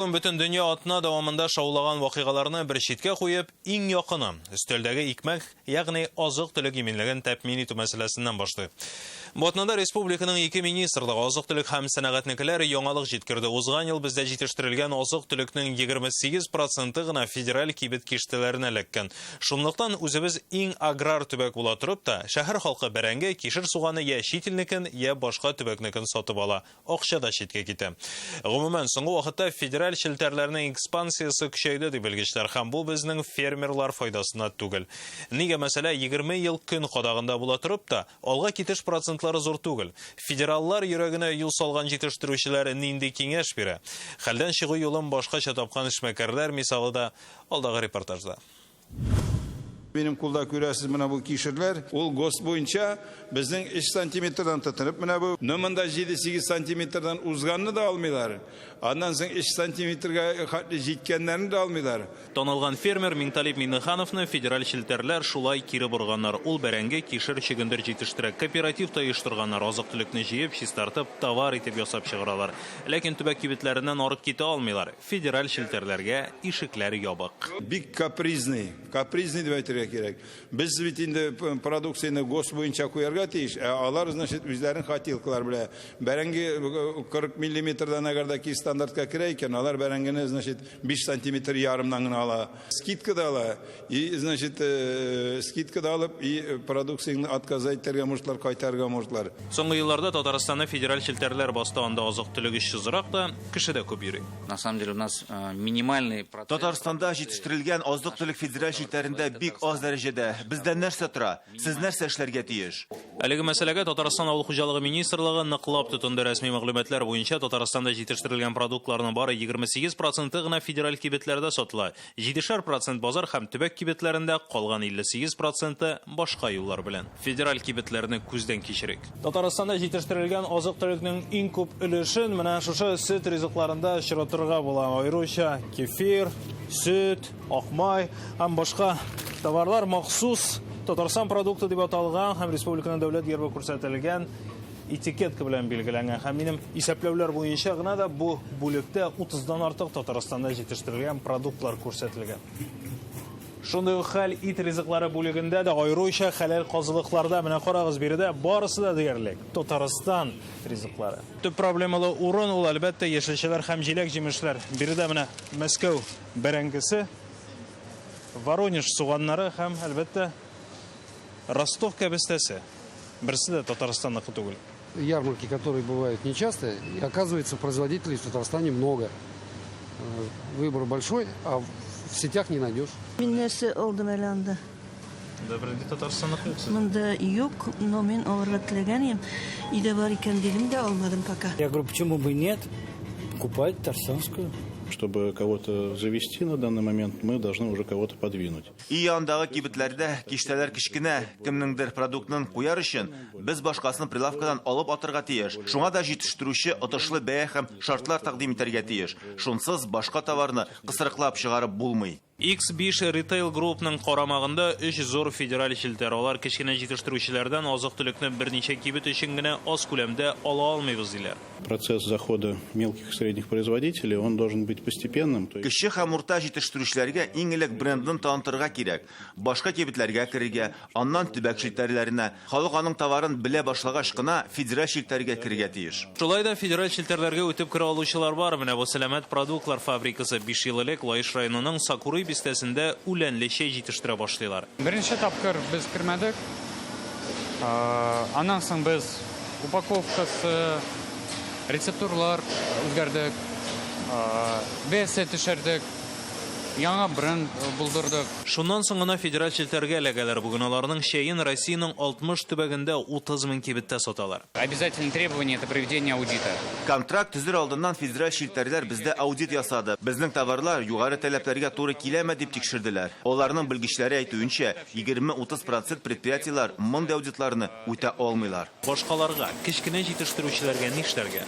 Бүген бөтен дөнья атна дәвамында шаулаган вакыйгаларны бер читкә куеп, иң якыны, өстәлдәге икмәк, ягъни азык-төлек иминлеген тәэмин итү мәсьәләсеннән башлый. Бу атнада республиканың ике министрлыгы, азык-төлек һәм сәнәгатьнекеләр яңалык җиткерде. Узган ел бездә җитештерелгән азык-төлекнең 28 проценты гына федераль кибет киштәләренә эләккән. Шунлыктан үзебез иң аграр төбәк була торып та, шәһәр халкы бәрәңге, кишер суганы я чит илнекен, я башка төбәкнекен сатып ала. Акча да читкә китә. Гомумән, соңгы вакытта федераль челтәрләрнең экспансиясе көчәйде, ди белгечләр, һәм бу безнең фермерлар файдасына түгел. Нигә мәсьәлә 20 ел көн кадагында була торып та, алга китеш процентлары зур түгел. Федераллар йөрәгенә юл салган җитештерүчеләр нинди киңәш бирә? Хәлдән чыгу юлын башкача тапкан эшмәкәрләр мисалы да алдагы репортажда. Минем кулда күрәсез менә бу кишерләр. Ул ГОСТ буенча безнең 3 сантиметрдан тотынып менә бу. Но монда 7-8 сантиметрдан узганны да алмыйлар. Аннан соң 3 сантиметрга хәтле җиткәннәрне дә алмыйлар. Танылган фермер Миңталип Миңнехановны федераль челтәрләр шулай кире борганнар. Ул бәрәңге, кишер, чөгендер җитештерә. Кооператив та оештырганнар, азык-төлекне җыеп, чистартып, товар итеп ясап чыгаралар. Ләкин төбәк кибетләреннән арып китә алмыйлар. Федераль челтәрләргә ишекләр ябык. Бик капризный, капризный дип әйтергә кирәк. Без бит инде продукцияне ГОСТ буенча куярга тиеш, ә алар, значит, үзләренең хотелкалар белә. Бәрәңге 40 миллиметрдан әгәр дә ки стандартка керә икән, алар бәрәңгене, значит, 5 сантиметр ярымнан гына ала. Скидка да ала. И, значит, скидка да алып, и продукцияңне отказать итәргә можетлар, кайтарырга можетлар. Соңгы елларда Татарстанны федераль челтәрләр басты, анда азык-төлек очсызрак та, кеше дә күп йөри. На самом деле у нас минимальный процент. Татарстанда җитештерелгән азык-төлек федераль челтәрендә бик аз дәрәҗәдә. Бездән нәрсә тора? Сез нәрсә эшләргә тиеш? Әлеге мәсьәләгә Татарстан Авыл хуҗалыгы министрлыгы ныклап тотынды. Рәсми мәгълүматлар буенча, Татарстанда җитештерелгән продуктларның бары 28 проценты гына федераль кибетләрдә сатыла. Җидешәр процент базар һәм төбәк кибетләрендә, калган 58 проценты башка юллар белән. Федераль кибетләрне күздән кичерик. Татарстанда җитештерелгән азык-төлекнең иң күп өлешен менә шушы сөт ризыкларында очратырга була. Аеруча кефир, сөт, акмай һәм башка товарлар махсус Татарстан продукты дип аталган һәм республиканың дәүләт гербы күрсәтелгән этикетка белән билгеләнгән. Һәм минем исәпләүләр буенча гына да бу бүлектә 30-дан артык Татарстанда җитештерелгән продуктлар күрсәтелгән. Шундый ук хәл ит ризыклары бүлегендә дә, аеруча хәләл казылыкларда. Менә карагыз, биредә барысы да диярлек Татарстан ризыклары. Төп проблемалы урын ул, әлбәттә, яшелчәләр һәм җиләк-җимешләр. Биредә менә Мәскәү бәрәңгесе, Воронеж суганнары һәм, әлбәттә, Ростов кәбестәсе. Берсе дә Татарстанныкы түгел. Ярмарки, которые бывают нечасто, и оказывается, производителей в Татарстане много. Выбор большой, а в сетях не найдешь. Мин нәрсә алдым әле анда? Монда бернинди Татарстанныкы юк сезнең. Монда юк, но мин алырга теләгән идем. Өйдә бар икән дидем дә алмадым пока. Я говорю, почему бы нет? Покупать татарстанскую. Чтобы кого-то завести на данный момент, мы должны уже кого-то подвинуть. Өй янындагы кибетләрдә киштәләр кечкенә, кемнеңдер продуктын куяр өчен, без башкасын прилавкадан алып атырга тиеш. Шуңа да җитештерүче отышлы бәя һәм шартлар тәкъдим итәргә тиеш. Шунсыз башка товарны кысрыклап чыгарып булмый. X5 Retail Group-ның карамагында өч зур федераль челтәр. Алар кечкенә җитештерүчеләрдән азык-төлекне берничә кибет өчен генә аз күләмдә ала алмыйбыз, диләр. Процесс захода мелких и средних производителей, он должен быть постепенным. То есть Кече һәм урта җитештерүчеләргә иң элек брендын танытырга кирәк. Башка кибетләргә керергә, аннан төбәк челтәрләренә. Халык аның товарын белә башлагач кына федераль челтәргә керергә тиеш. Шулай да федераль челтәрләргә үтеп керә алучылар бар. Менә бу Сәламәт продуктлар фабрикасы 5 ел элек Лаеш районының Сакурый бистәсендә үләнле чәй җитештерә башлыйлар. Беренче тапкыр без кермәдек. Аннан соң без упаковкасы, рецептурлар үзгәрдек, бәясе төшердек, яңа бренд булдырдык. Шуннан соң гына федераль челтәргә эләгәләр. Бүген аларның чәен Россиянең 60 төбәгендә 30 мең кибеттә саталар. Обязательное требование, это проведение аудита. Контракт төзер алдыннан федераль челтәрләр бездә аудит ясады. Безнең товарлар югары таләпләргә туры киләме дип тикшерделәр. Аларның белгечләре әйтүенчә, 20-30 процент предприятиеләр мондый аудитларны үтә алмыйлар. Башкаларга, кечкенә җитештерүчеләргә нишләргә?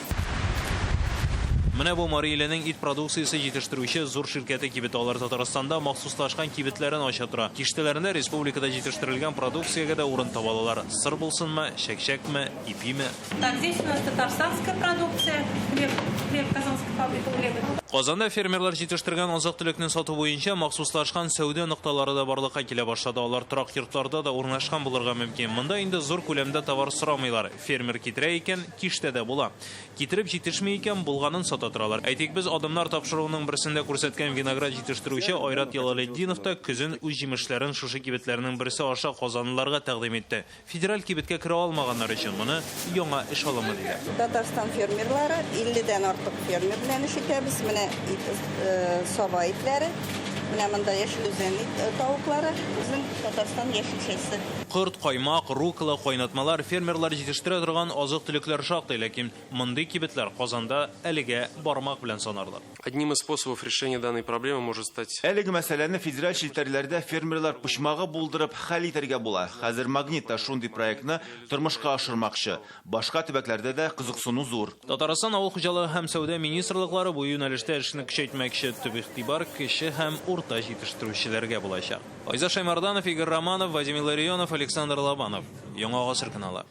Менә бу Мари Иленең ит продукциясе җитештерүче зур ширкәте кибете. Алар Татарстанда махсуслашкан кибетләрен ача тора. Киштәләрендә республикада җитештерелгән продукциягә дә урын таба алалар. Сыр булсынмы, чәкчәкме, ипиме. Так, здесь у нас татарстанская продукция, хлеб, хлеб, Казанская фабрика хлеба. Казанда фермерлар җитештергән азык-төлекне сату буенча махсуслашкан сәүдә нокталары да барлыкка килә башлады. Алар торак йортларда да урнашкан булырга мөмкин. Монда инде зур күләмдә товар сорамыйлар. Фермер китерә икән, киштәдә була. Китереп җитешми икән, булганын сата торалар. Әйтик, без Адымнар тапшыруының берсендә күрсәткән виноград җитештерүче Айрат Ялалетдинов та көзен үз җимешләрен шушы кибетләрнең берсе аша казанлыларга тәкъдим итте. Федераль кибеткә керә алмаганнар өчен моны яңа эш алымы диләр. Татарстан фермерлары 50 дән артык фермер белән эш итәбез. Менә ит, саба итләре, менә монда Яшел Үзән тавыклары, безнең Татарстан яшелчәсе. Корт, каймак, рукола, кайнатмалар, фермерлар җитештерә торган азык-төлекләр шактый, ләкин мондый кибетләр Казанда әлегә бармак белән санарлык. Одним из способов решения данной проблемы может стать Әлеге мәсьәләне федераль челтәрләрдә фермерлар почмагы булдырып хәл итәргә була. Хәзер Магнит та шундый проектны тормышка ашырмакчы. Башка төбәкләрдә дә кызыксыну зур. Татарстан Авыл хуҗалыгы һәм сәүдә министрлыклары бу юнәлештә эшне көчәйтмәкче. Төп игътибар кече һәм урта җитештерүчеләргә булачак. Айза Шаймарданов, Игорь Романов, Вадим Илларионов, Александр Лобанов. Яңа гасыр каналы.